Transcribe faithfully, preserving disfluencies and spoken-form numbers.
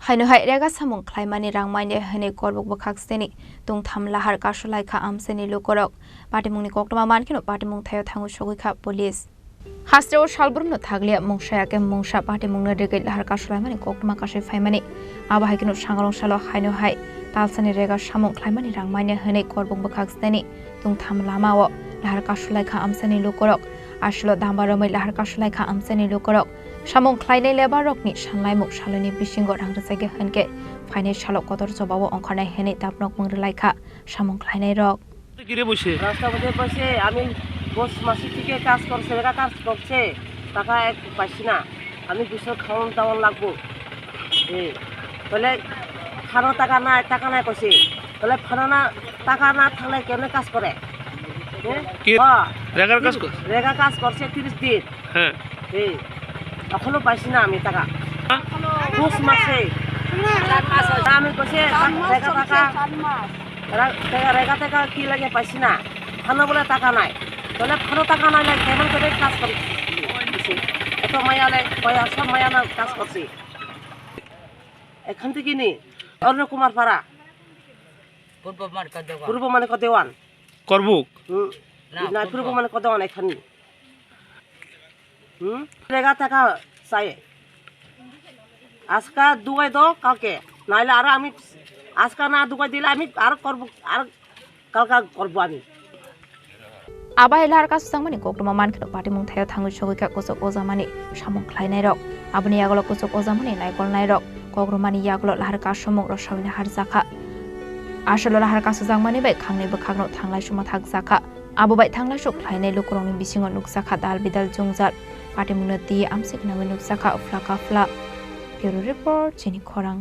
Haino hai rega samung khlaimani rang maine hwnwi korbuk bwkhak seni tungtham lahar kasulaikha amchaini lukurok. Patimungni koktwma mankheno patimung thaio thangwi sogwikha police. Hasteo salbrumno thakliya mungsa yakhe mungsa patimungno rigwi lahar kasulaimani koktwma kasui phaimani. Abo hai kheno sangrong salo haino hai talsani rega samung khlaimani rang maine hwnwi korbuk bwkhak seni tungtham lamao lahar kasulaikha amchaini lukurok. Aswlo damba romwi lahar kasulaikha amchaini lukurok. Samung khlainai lebar rokni sanlaimung saloni bisingo rang rwchagya hwnkhe phainai salo kotor jobao ongkhornai hwnwi tapnok mung rwlaikha samung khlainai rok. কিরে বসে? রাস্তার মধ্যে বসে আমি বস মাসি থেকে কাজ করছে, এরা কাজ করছে, টাকা এক পাইছি না, আমি কিছু খাওয়ান দাওয়ান লাগবো। এ, তাহলে খানো টাকা নাই, টাকা নাই কইছে, তাহলে খানো না, টাকা না থাকলে কেমনে কাজ করে? এ? কি? হ্যাঁ। রেগার কাজ কর- রেগা কাজ করছে তিরিশ দিন। হ্যাঁ। এই, এখনো পাইছি না আমি টাকা। হ্যাঁ? পৌষ মাসে। আমি কইছে, রেগা টাকা, রে-, রেগা, রেগা টাকা কি লাগে পাইছি না। খানো বলে টাকা নাই। তাহলে খানো টাকা নাই, নাই, কেমন করে কাজ করে? এত মায়া লে-, মায়া, সব মায়া না কাজ করছি। এখান থেকে নি, অরুণ কুমার পাড়া। পূর্ব মানিক দেওয়ান। পূর্ব মানিক দেওয়ান। করবুক? হুম। না, না, পূর্ব। পূর্ব মানিক দেওয়ান এখানে। হুম? রেগা টাকা চাই। আজকা দুগাই দাও কালকে। নাইলে আরো আমি আজকা না দুগাই দিলে আমি আরো করব, আর কালকা করব আমি। Abai lahar kasukjakmani koktwma mankheno patimung thaio thangwi sogwikha kuchuk ojamani samung khlainairok. Aboni yagulo kuchuk ojamani naikolnairok kokrwmani yagulo lahar kasumung rwsawina harjakha. Aswlo lahar kasukjakmani bai khangnwi bwkhakno thanglai suma thakjakha. Abo bai thanglai suk khlainai lukurokni bisingo nukjakha dal bidal jwngjal. Patimungno twi amsik nangwi nukjakha phla ka phla. Bureau Report, Chini Khorang.